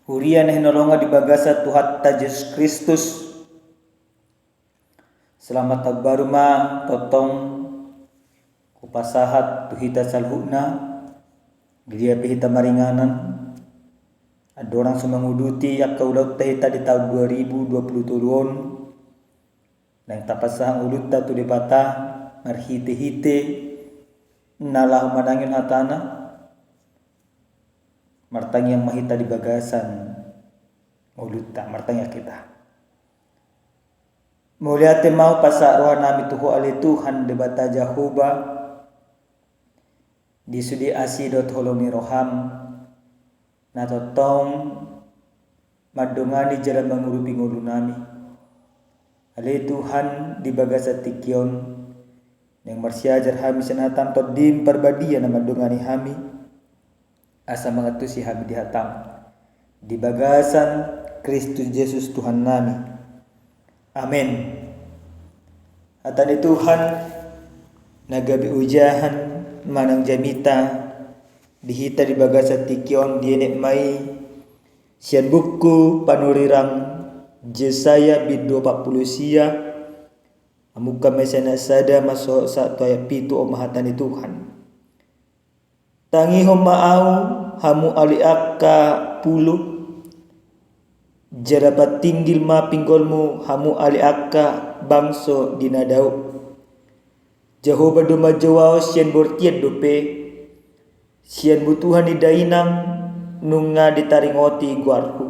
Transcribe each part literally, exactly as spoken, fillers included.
Huria na hinaholongan di bagasan Tuhanta Jesus Kristus. Selamat tahun baru ma tongtong hupasahat tu hita saluhutna. Di dia pe hita maringanan, andorang so manguduti angka ulaonta hita di tahun dua ribu dua puluh tolu on, naeng tapasahat ngolunta tu Debata marhite-hite na laho manangihon hatana. Martangiang ma hita di bagasan ngolunta, martangiang hita. Mauliate ma hupasahat roha nami tu Ho ale Tuhan Debata Jahowa, di sude asi dohot holong ni roham, na tongtong mandongani jala mangurupi ngolu nami. Ale Tuhan, di bagasan tingki on, naeng marsiajar hami sian hatam, Tondim Parbadia na mandongani hami, asa mangantusi hami di hatam, di bagasan Kristus Jesus Tuhan nami. Amen. Hata ni Tuhan na gabe ojahan manang jamita di hita di bagasan tingki on dienet ma i sian buku panurirang Jesaya bindu opat pulu sia, amungka ma i sian ayat sada mansai sahat tu ayat pitu. On ma hata ni Tuhan. Tangihon ma ahu, hamu ale angka pulu, jala patinggil ma pinggolmu, hamu ale angka bangso di na dao. Jahowa do manjou ahu sian bortian dope, sian butuha ni dainang nunga ditaringoti goarhu.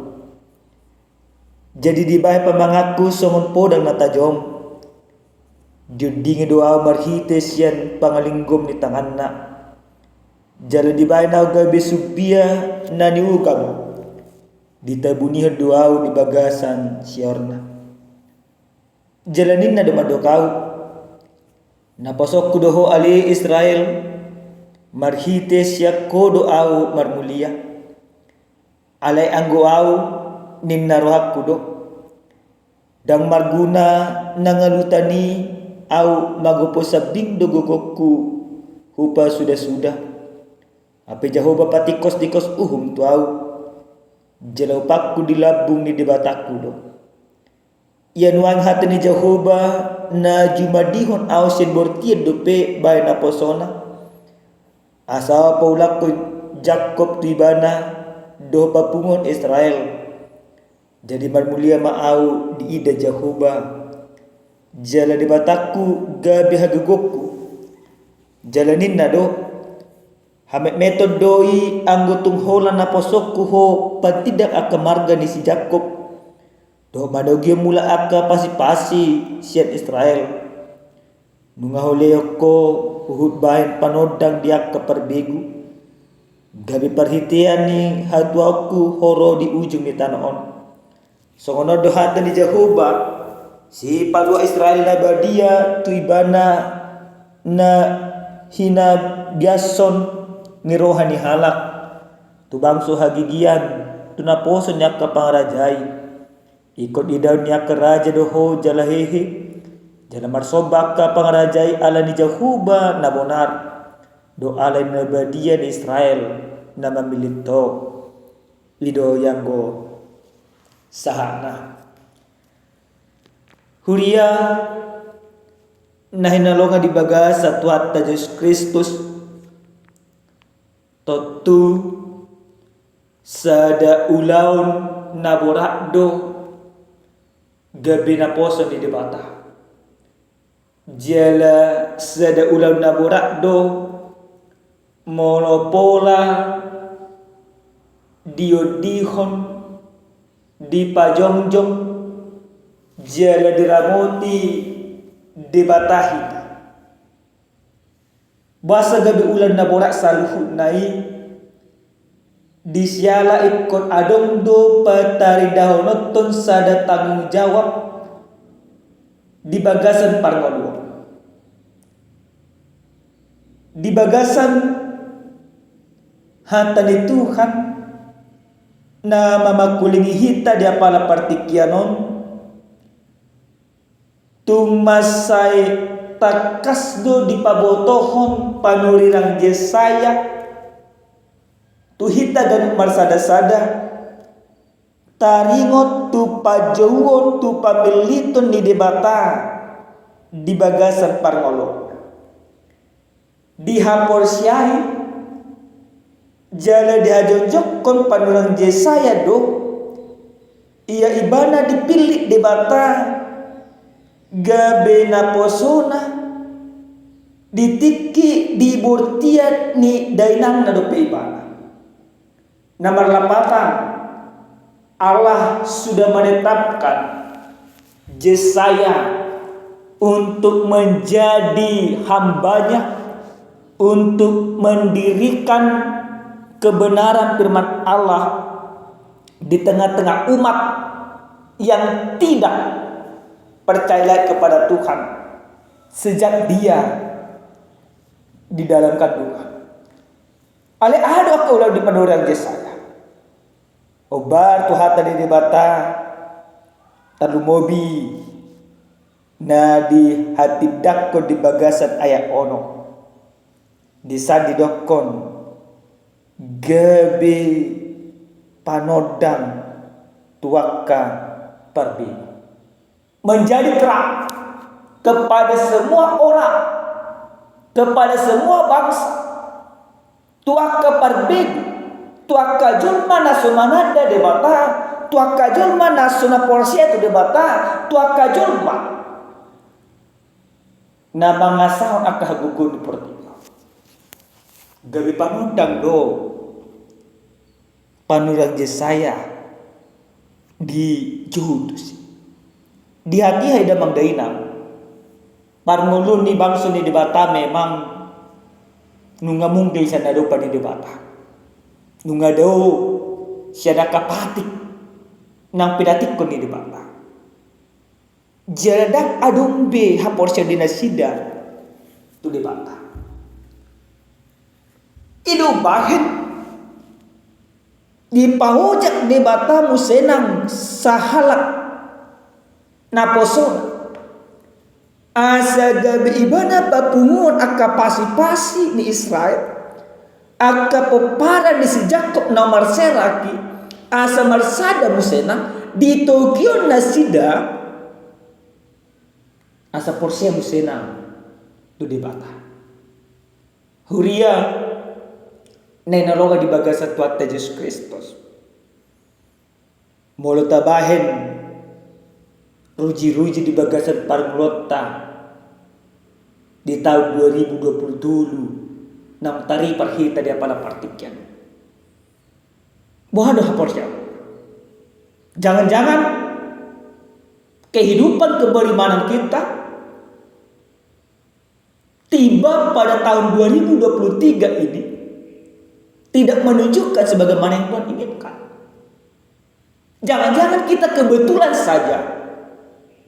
Jadi dibahen pamanganku songon podang na tajom. Diondingi do ahu marhite sian pangalinggom ni tanganna. Jala dibahen ahu gabe sumbia na niugam. Ditabunihon do ahu di bagasan siaorna. Jala ninna do mandok ahu: Naposongku do ho ale Israel, marhite sian ho do ahu marmulia. Alai anggo ahu, ninna rohangku do, ndang marguna na ngalutan i, ahu magopo sambing do gogongku hupasudasuda. Hape Jahowa patingkostingkos uhum tu ahu, jala upanku di lambung ni Debatangku do. Ia nuaeng hata ni Jahowa na jumadihon ahu sian bortian dope bahen naposona. Asa paulakkon Jakkob tu ibana dohot papunguhon Israel. Jadi marmulia ma ahu diida Jahowa. Jala Debatangku gabe hagogongku. Jala ninna do: Hametmeton do i anggo tung holan naposongku ho patindak angka marga ni si Jakkob, dohot manogihon mulak angka pasipasi sian Israel. Nunga hulehon ho huhut bahen panondang di angka parbegu, gabe parhitean ni hatuaonku ho ro di ujung ni tano on. Songon on do hata ni Jahowa: Sipalua Israel na badia tu ibana na hinabiashon ni roha ni halak, tu bangso hagigian, tu naposo ni angka pangarajai. Ingkon idaon ni angka raja do ho jala hehe, jala marsomba angka pangarajai ala ni Jahowa na bonar, dohot ala ni na badia ni Israel na mamillit ho. I do i anggo sahatna. Huria na hinaholongan di bagasan Tuhanta Jesus Kristus, tontu sada ulaon na borat do gabe naposo ni Debata. Jala sada ulaon na borat do molo pola diondihon, dipajongjong, jala diramoti Debata hita. Boasa gabe ulaon na borat saluhutna i? Di siala ingkon adong do pataridahononton sada tanggung jawab di bagasan parngoluon. Di bagasan hata ni Tuhan na mamangkulingi hita di apala partingkian on, tung mansai tangkas do dipabotohon panurirang Jesaya tu hita ganup marsadasada, taringot tu pajouon, tu pamilliton ni Debata di bagasan parngoluon. Dihaporseai jala dihajongjongkon panurirang Jesaya do, ia ibana dipillit Debata gabe naposona di tingki di bortian ni dainangna dope ibana. Na marlapatan, Allah sudah menetapkan Jesaya untuk menjadi hambanya, untuk mendirikan kebenaran firman Allah di tengah-tengah umat yang tidak percaya kepada Tuhan sejak dia di dalam kandungan. Alai aha do angka ulaon di panurirang Jesaya? Hombar tu hata ni Debata, tarlumobi na dihatindangkon di bagasan ayat onom. Di san didokkon gabe panondang tu angka parbegu. Menjadi terang kepada semua orang, kepada semua bangsa, tu angka parbegu, tu angka jolma na so mananda Debata, tu angka jolma na so na porsea tu Debata, tu angka jolma na mangasahon angka hagogoon ni portibi on. Gabe panondang do panurirang Jesaya di jolo tusi. Di hatiha i damang dainang, parngoluon ni bangso ni Debata memang nunga munggil sian adopan ni Debata. Nunga dao sian angka patik naung pinatikkon ni Debata. Jala ndang adong be haporseaon ni nasida tu Debata. I do umbahen dipaojak Debata muse nang sahalak naposona, asa gabe ibana papunguon angka pasipasi ni Israel, angka pomparan ni si Jakkob na marserak i, asa marsada muse nang, ditogihon nasida, asa porsea muse nang tu Debata. Huria na hinaholongan di bagasan Tuhanta Jesus Kristus, molo tabahen ruji-ruji di bagasan parngoluonta di taon dua ribu dua puluh tolu naung taripar hita di apala partingkian, boha do haporseaon? Jangan-jangan kehidupan keberimanan kita tiba pada tahun dua ribu dua puluh tiga ini tidak menunjukkan sebagaimana yang Tuhan inginkan. Jangan-jangan kita kebetulan saja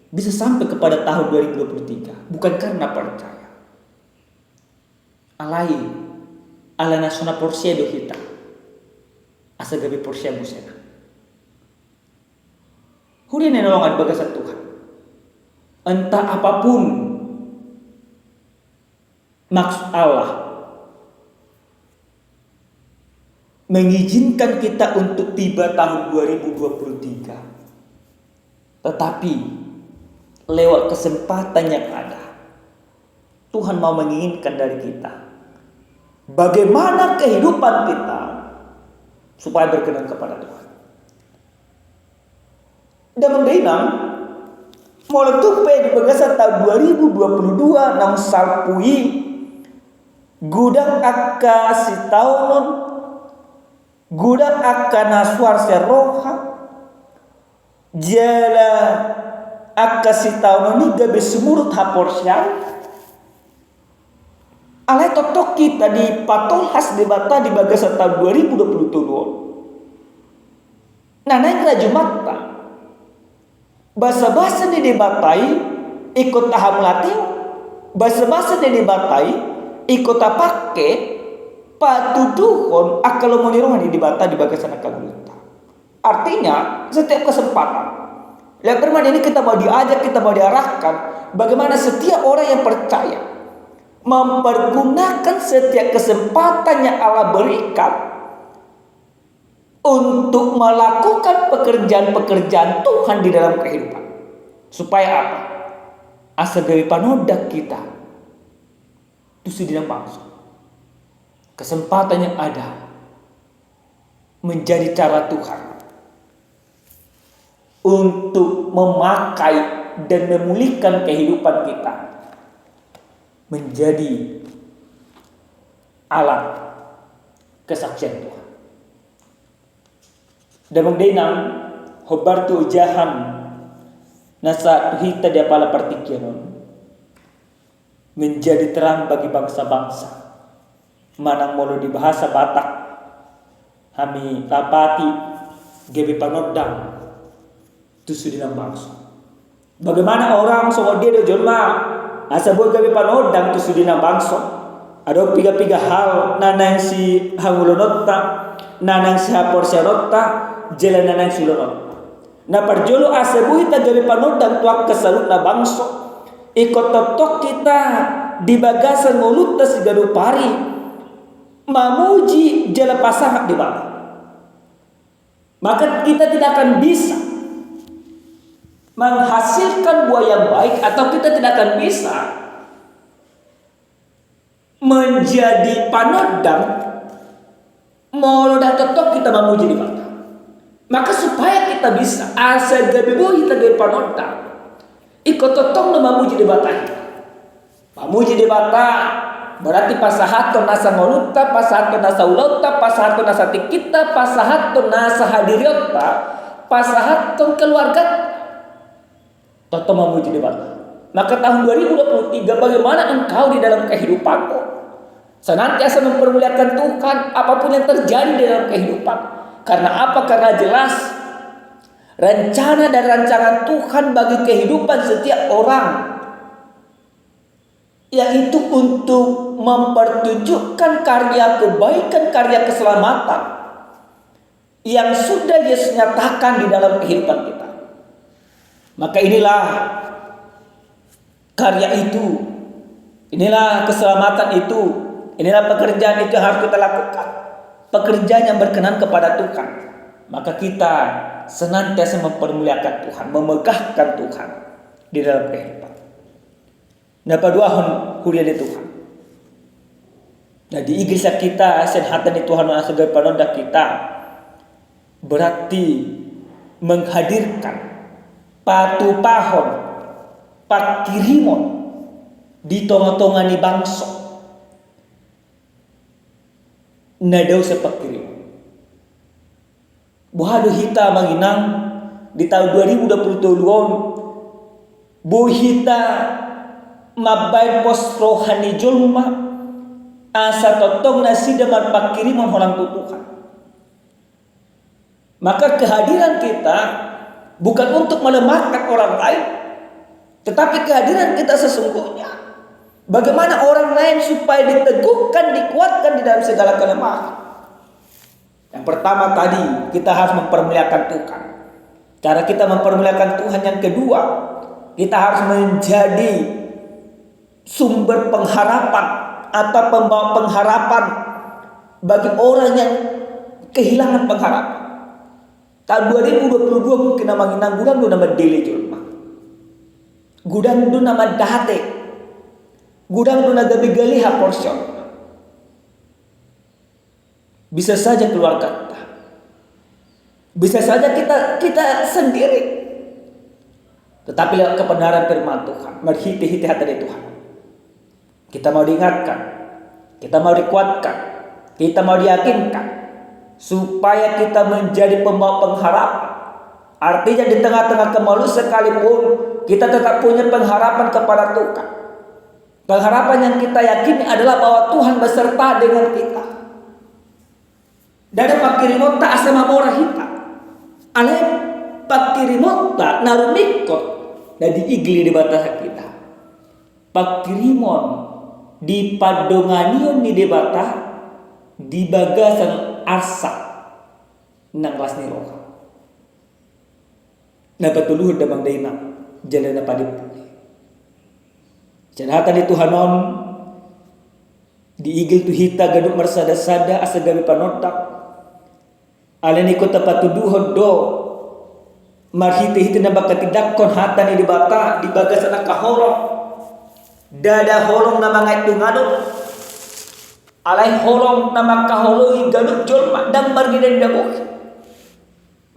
bisa sampai kepada tahun dua ribu dua puluh tiga bukan karena percaya. Alai, ala na so na porsea do hita, asa gabe porsea muse nang. Huria na hinaholongan di bagasan Tuhan, entah apapun maksud Allah mengizinkan kita untuk tiba tahun dua ribu dua puluh tiga, tetapi lewat kesempatan yang ada, Tuhan mau menginginkan dari kita bagaimana kehidupan kita supaya berkenan kepada Tuhan. Damang dainang, molo tung pe di bagasan taon dua ribu dua puluh dua naung salpu i, godang angka sitaonon, godang angka na suar sian roha, jala angka sitaonon i gabe sumurut haporseaon. Alai tongtong hita dipatolhas Debata di bagasan taon dua ribu dua puluh tolu on. Na naeng rajumanta, basa-basa ni Debata i ingkon tahamauliatehon, basa-basa ni Debata i ingkon tapangke patuduhon angka lomo ni roha ni Debata di bagasan angka ngolunta. Artinya, setiap kesempatan. Lewat firman ini kita mau diajak, kita mau diarahkan bagaimana setiap orang yang percaya mempergunakan setiap kesempatan yang Allah berikan untuk melakukan pekerjaan-pekerjaan Tuhan di dalam kehidupan. Supaya apa? Asa gabe panondang hita tu sude na bangso. Kesempatan yang ada menjadi cara Tuhan untuk memakai dan memulihkan kehidupan kita menjadi alat kesaksian Tuhan. Damang dainang, hombar tu ojahan na sahat tu hita di apala partingkian on, menjadi terang bagi bangsa-bangsa. Manang molo di bahasa Batak, hami lapati, gabe panondang tu sude na bangso. Bagaimana orang songon dia do jolma asa boi gabe panondang tu sude na bangso? Adong piga-piga hal na naeng sihangoluononta, na naeng sihaporseaonta, jala na naeng siulahononta. Na parjolo, asa boi hita gabe panondang tu angka saluhutna bangso, ingkon tongtong hita di bagasan ngolunta siganup ari mamuji jala pasahat Debata. Maka kita tidak akan bisa menghasilkan buah yang baik, atau kita tidak akan bisa menjadi panondang molo ndang tongtong hita mamuji Debata. Maka supaya hita bisa, asa gabe boi hita gabe panondang, ingkon tongtong do mamuji Debata hita. Mamuji Debata berarti pasahathon nasa ngolunta, pasahathon nasa ulaonta, pasahathon nasa tingkinta, pasahathon nasa hadirionta, pasahathon keluargata. Tongtong mamuji Debata. Maka tahun dua ribu dua puluh tiga, bagaimana engkau di dalam kehidupanmu? Senantiasa mempermuliakan Tuhan, apapun yang terjadi di dalam kehidupan. Karena apa? Karena jelas rencana dan rancangan Tuhan bagi kehidupan setiap orang, yaitu untuk mempertunjukkan karya kebaikan, karya keselamatan yang sudah Yesus nyatakan di dalam kehidupan kita. Maka inilah karya itu, inilah keselamatan itu, inilah pekerjaan itu yang harus kita lakukan. Pekerjaan yang berkenan kepada Tuhan. Maka kita senantiasa mempermuliakan Tuhan, memegahkan Tuhan di dalam kehidupan. Na paduahon, huria ni Tuhan. Na diigil sian hita sian hata ni Tuhan on asa gabe panondang hita, berarti menghadirkan, patupahon, pangkirimon di tonga-tonga ni bangso na dao sian pangkirimon. Boha do hita, amang inang, di taon dua ribu dua puluh tolu on, boi hita mambaen pos roha ni jolma asa tongtong nasida marpangkirimon holan tu Tuhan. Maka kehadiran kita bukan untuk melemahkan orang lain, tetapi kehadiran kita sesungguhnya bagaimana orang lain supaya diteguhkan, dikuatkan di dalam segala kelemahan. Yang pertama tadi, kita harus mempermuliakan Tuhan. Cara kita mempermuliakan Tuhan yang kedua, kita harus menjadi sumber pengharapan atau pembawa pengharapan bagi orang yang kehilangan pengharapan. Tahun dua ribu dua puluh dua mungkin, amang inang, godang do na mandele jolma. Godang do na mandate. Godang do na gabe gale haporseaon. Bisa saja keluargata. Bisa saja kita, kita sendiri. Tetapi lewat kebenaran firman Tuhan, marhite-hite hata ni Tuhan, kita mau diingatkan, kita mau dikuatkan, kita mau diyakinkan, supaya kita menjadi pembawa pengharapan. Artinya, di tengah-tengah kemaluan sekalipun, kita tetap punya pengharapan kepada Tuhan. Pengharapan yang kita yakini adalah bahwa Tuhan beserta dengan kita. Ndada pangkirimonta asa mamora hita. Alai pangkirimonta na rumingkot na diigil Debata sian hita. Pangkirimon dipandonganion ni Debata di bagasan arsak nang las ni roha. Na patoluhon, damang dainang, jala na padimpuli. Sian hata ni Tuhan on, diigil tu hita ganup marsada-sada asa gabe panondang. Alani ingkon tapatuduhon do marhite-hite na mangkatindangkon hata ni Debata di bagasan angka holong. Ndada holong na mangaendongadon. Alai holong na mangkaholongi ganup jolma, ndang marnida-nida bohi.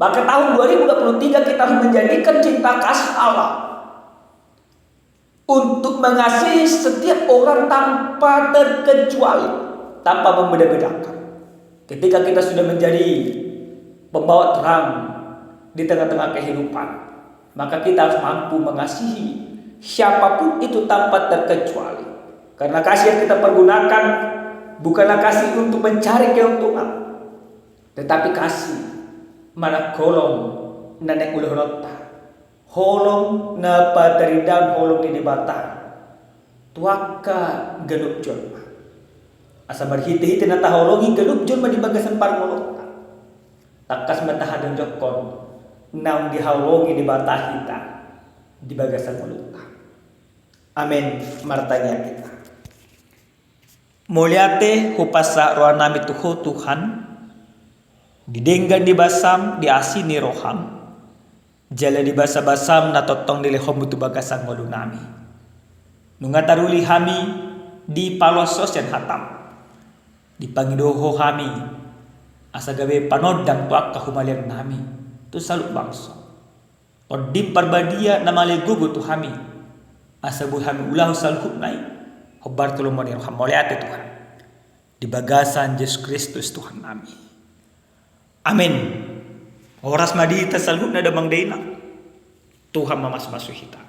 Maka tahun dua ribu dua puluh tiga kita harus menjadikan cinta kasih Allah untuk mengasihi setiap orang tanpa terkecuali, tanpa membeda-bedakan. Ketika kita sudah menjadi pembawa terang di tengah-tengah kehidupan, maka kita harus mampu mengasihi siapapun itu tanpa terkecuali. Karena kasih yang kita pergunakan bukanlah kasih untuk mencari keuntungan, tetapi kasih manang holong na naeng ulahononta, holong na pataridaan holong ni Debata tu angka ganup jolma. Asa marhite-hite na taholongi ganup jolma di bagasan parngoluonta, tangkas ma tahajongjongkon naung dihaholongi Debata hita di bagasan ngolunta. Amen. Martangiang hita. Mauliate hupasahat rohanami tu Ho Tuhan, di denggan ni basam, di asi ni roham, jala di basa-basam na tongtong dilehonmu tu bagasan ngolunami. Nunga taruli hami dipaloas sian hatam, dipangido Ho hami asa gabe panondang tu angka humaliangnami tu saluhut bangso. Tondim Parbadia na mangalean gogo tu hami, asa boi hami ulahon saluhutna i hombar tu lomo ni roham. Mauliate Tuhan. Di bagasan Jesus Kristus Tuhannami. Amen. Horas ma di hita saluhutna damang dainang. Tuhan mamasu-masu hita.